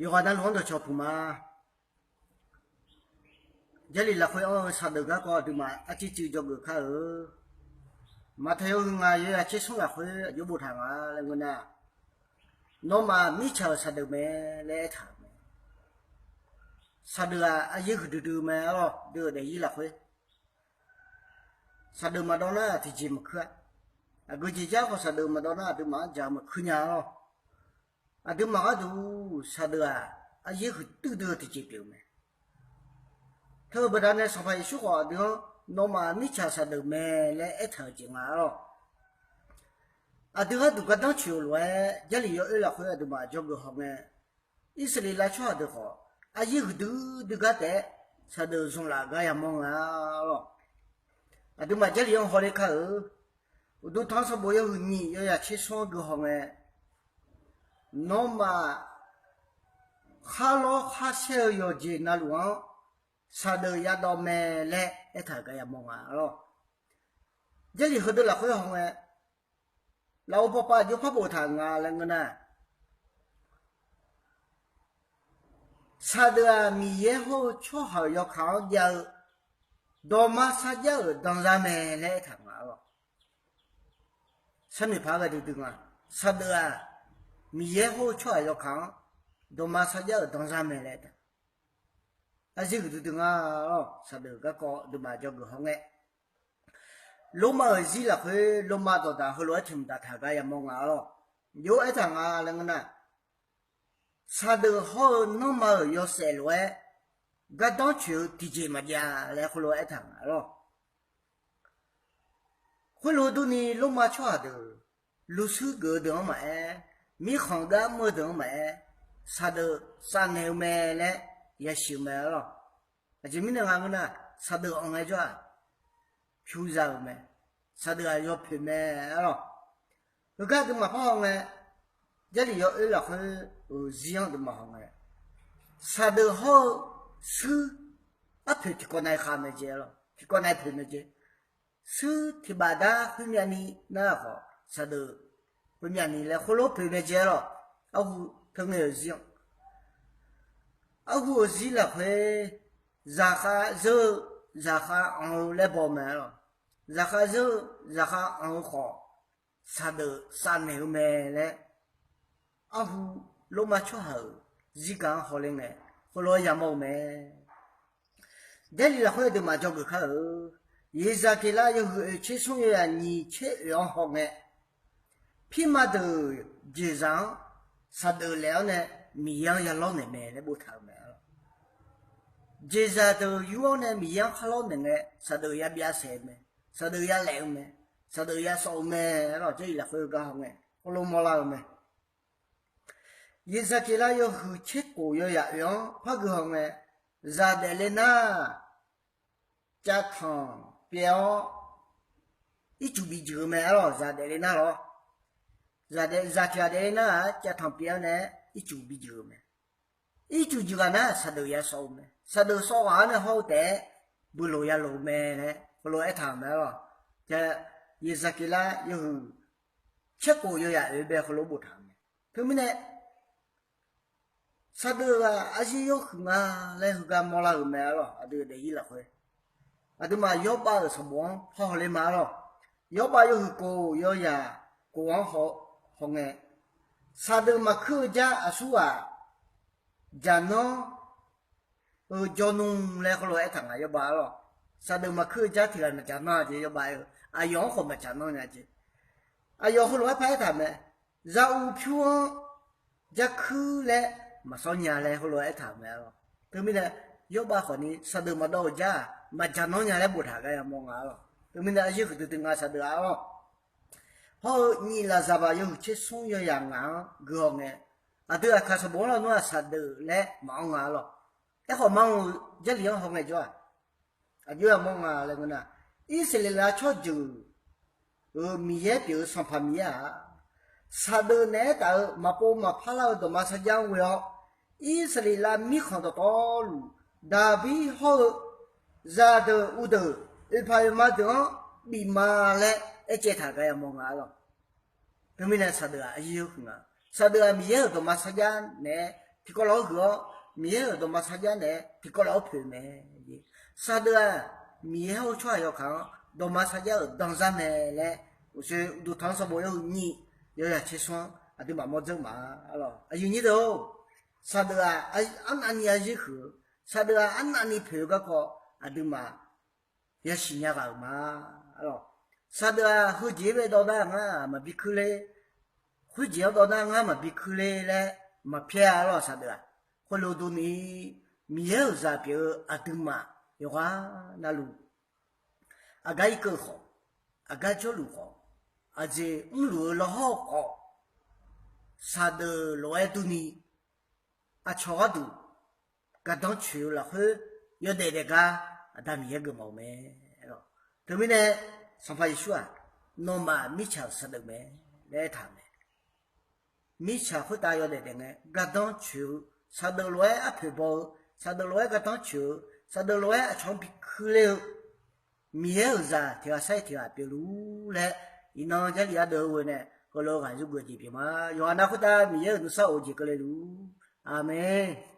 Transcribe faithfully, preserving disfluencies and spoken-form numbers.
Yawqghaq navluf-anr dawqcawq puq ma. Jarlif lafkhoer anr-eu saqdeuq garkawv aqduimaf arcuiv cuiv dzawgeuf kar-eu. Maqtaq yawhuiq ngaq yawzaq tser smr lafkhoer aqjox boftaq nga laer ngeur nar, nawmaf mirtsaq-euq saqdeuq mae laer aertaq-euq mae. Saqdeuq-aq aryaer huiqdui dui mae arlawr, dui-euq daefzir lafkhoer. Saqdeuq maqdawv nar tiqjeq maqkuir-a. Aqgeu jeq jar khawf saqdeuq maqdawv nar aqduimaf-anr dzaq-eu maqkuir nya arlawr. Aqduimaf gharduq saqdeuq-aq aryaer huiqdui dui-eu tiqjeq pyeuf-eu mae. Teu-eu baqdanae Sanqpaq Yeqsur khawf aqdui-anr nawmaf mirtsaq saqdeuq mae laer aertaq-euq jeq nga arlawr. Aqdui gharduq gardanr coeq-eu lof-aer Jarlif yawoer lafkhoer aqduimaf dzawgeuf hawngae, Irsaqleqlav tsawrhaq deuq khawf aryaer huiqdui dui gar taef-aer saqdeuq zanqlaf gar yamawr nga arlawr. Aqduimaf Jarlif-anr hawler kar-eu. Uqduq tanq sanqbof yawhuiq nyiq yawzaq tser smr-anr gui hawngae, nawmaf kharlawr kharsaer-eu yawqjeq navluf-anr saqdeuq yadawv mae laer aertaq-euq gar yamawr nga arlawr. Jarlif heudeuq lafkhoer hawngae, lafov pawpav aqjox par boftaq nga laer ngeur nar, saqdeuq-aq Miqyaer hawr-eu tsawrhaq-euq yawkaq-anr jav-eu dawqma sarjax-euq danzar mae laer aertaq nga arlawr. Sarnoeq paq-aer ghae duidui nga. Saqdeuq-aq Miqyaer hawr-eu tsawrhaq yawkaq-anr dawqma sarjax-euq danzar mae laer aertaq. Aryaer huiqdui dui nga arlawr. Saqdeuq garkawv aqduimaf dzawgeuf hawngae, Lormav-euq zir lafkhoer Lormav dawqdaq heulof-aer tiq mqdaq taq gar yamawr nga arlawr. Jov-aer aertaq nga laer ngeur nar, saqdeuq hawr-eu nanrma-euq yawshaef lof-aer gardanr coeq-eu tiqjeq maqjav laer heulof-aer aertaq nga arlawr. Khoerlof durni Lormav tsawrhaq deuq, luvshuir geuf-eu deuq-anr maqaer, mirkhanq gar mr-eu deuq-anr maqaer, saqdeuq safnaeq-eu mae laer yasiq-eu mae arlawr. Aqjeq mirnae nga ngeur nar, saqdeuq anq ngaejawr-aq, pyur za-euq mae. Saqdeuq-aq yawpoeq mae arlawr. Heugar aqduimaf par hawngae, Jarlif yawoer lafkhoer-euq zir-anr aqduimaf hawngae, saqdeuq hawr-eu shuir arpoeq tiqkawv nav-aer khav mae jeq arlawr. Tiqkawv nav-aer poeq mae jeq. Shuir tiq baf dar khoermyavni nar khawf saqdeuq khoermyavni laer khoerlof poeq mae jeq arlawr. Arhu teu ngae-euq zir-anr, arhu-euq zir lafkhoer zaqkhav zeur-eu, zaqkhav anq-eu laer baw mae arlawr. Zaqkhav zeur-eu, zaqkhav anq-eu khawf saqdeuq safnaeq-eu mae laer, arhu Lormav tsawrhaq-euq zirgaq-anr hawler ngae, khoerlof-aer yamawr-eu mae. Jarlif lafkhoer aqduimaf dzawgeuf kar-eu. Yeqzaqkeqlar yawhuiq oeq tser smr yawzaq nyiq tser oeq-anr hawngae, pirma deuq jeqzaq-anr saqdeuq laef-awr nae Miqyaer-anr yalawr naeq mae laer boftaq-eu mae. Jeqzaq deuq yur-awr nae Miqyaer-anr kharlawr naeq ngae, saqdeuq yabyav saeq-eu mae, saqdeuq yalaef-eu mae, saqdeuq yasawf-eu mae arlawr. Jarlif lafkhoer gar hawngae, khoerlof mawrlar-eu mae. Yeqzaqkeqlar yawhuiq tser khof yawzaq oeq-anr par gui hawngae, zaqdaef le nar cavtanq pyaev-awr ircuf bijuif-eu mae arlawr. Zaqdaef le nar lawr, zaqdaef zaqtiq ghaq daef le nar-aq cavtanq pyaev-awr nae ircuf bijuif-eu mae. Ircuf juif ghaq nar saqdeuq yasawf-eu mae. Saqdeuq sawf ghaq-anr nae hawr-eu taef-aer builoq yaloq-eu mae laer khoerlof aertaq-euq mae arlawr. Yeqzaqkeqlar yawhuiq tser khof yawzaq oeq bae khoerlof boftaq-euq mae. Teumirnae saqdeuq ghaq aryir yawhuiq nga laer heugar mawrlar-euq mae arlawr. Aqdui daefzir lafkhoer aqduimaf Yawrbav-euq sanqbof-anr par hawler ma arlawr. Yawrbav yawhuiq khof yawzaq khof-anr hawngae, saqdeuq maqkuir-eu jar aqsurghaq jaqnanr-eu jawrnmr laer khoerlof aertaq nga Yawrbav arlawr. Saqdeuq maqkuir-eu jar tiq ghaq maqjaqnanr-a jeq Yawrbav aer-eu, aqyawf-anr khawf maqjaqnanr nya jeq. Aqyawf heulof-aer par aertaq mae, zaqguq pyur-anr jar kuir laer maqsawr nya laer heulof aertaq-euq mae arlawr. Teumirnae Yawrbav khawfni saqdeuq maqdawv-euq jar-aq maqjaqnanr nya laer boftaq gar yamawr nga arlawr. Teumirnae aryir huiqdui dui nga saqdeuq-a arlawr. Hawr-eu nyiq lafzaqbaq yawhuiq tser smr yawzaq ngaq-anr gui hawngae, aqdui aqkaq sanqbof-anr lawrnmr-aq saqdeuq laer maqanr nga arlawr. Aerkhawf maqanr-eu Jarlif-anr hawngae jawr-aq, aqjox yamawr nga laer ngeur nar, Irsaqleqlav tsawrjeuq-euq Miqyaer pyeuf-eu Sanqpaq Miqyaer-aq, saqdeuq naeq-aer taf-eu maqpov maqpar lar-eu dawqma sarjax-anr ghoe-awr, Irsaqleqlav mirkhanq dawqtawvluf Daqbir hawr-eu zaqdeuq uvdeuq oeqpaq oeqma deuq-anr bif ma laer aercaev taq gar yamawr nga arlawr. Teumirnae saqdeuq-aq aryir yawhuiq nga. Saqdeuq-aq Miqyaer-euq dawqma sarjax naeq-aer tiqkawv laf-anr huiq-awr, Miqyaer-euq dawqma sarjax naeq-aer tiqkawv laf-anr poeq mae. Saqdeuf-aq, Miqyaer hawr-eu tsawrhaq yawkaq-anr dawqma sarjax-euq danzar mae laer, uqshoe uqduq tanq-anr sanqbof yawhuiq nyiq, yawzaq tser smr-anr aqduimaf mawr dzeur ma. Aqyuif nyir deuq-or, saqdeuf-aq, arnavni arzir huiq-eu, saqdeuf-aq, arnavni poeq-eu garkawv aqduimaf yasiq nya ghaq-euq ma. Saqdeuf-aq, heujeq-aer bae dawv nar ngar maqbi kuir ler, khoerjeq-anr dawv nar ngar maqbi kuir ler laer maqpyaer-a lawr saqdeuf-aq. Khoerlof durni, Miqyaer-euq zaq pyeuf-eu aqduimaf yawqghaq navluf, aqgar irkeuv khawf, aqgar jawrluf khawf, aqjeq mrluf-eu lawhawr khawf, saqdeuf lof-aer durni, aqcawq gharduq gardanr coeq-eu lafkhoer yawdaef daef gar Aqda Miqyaer geufmawf-eu mae. Teumirnae, Sanqpaq Yeqsur-aq, nawmaf mirtsaq-euq saqdeuf mae laer aertaq-euq mae. Mirtsaq khoertav yawdaef daef ngae gardanr coeq-eu, saqdeuf lof-aer arpoeq baw-eu, saqdeuf lof-aer gardanr coeq-eu, saqdeuf lof-aer aqcawq-anr bi kuir ler-eu, Miqyaer-euq zaq tiq ghaq sar-iq tiq ghaq pyeufluf-ur laer, iqnan Jarlif ardeuv-eu ghoe nae heulof-aer ghaq yurgeuf jeq pyeuf ma. Yawqha nar khoertav Miqyaer-euq nuisar of-eu jeq keuvle luf-ur. Aqmeq.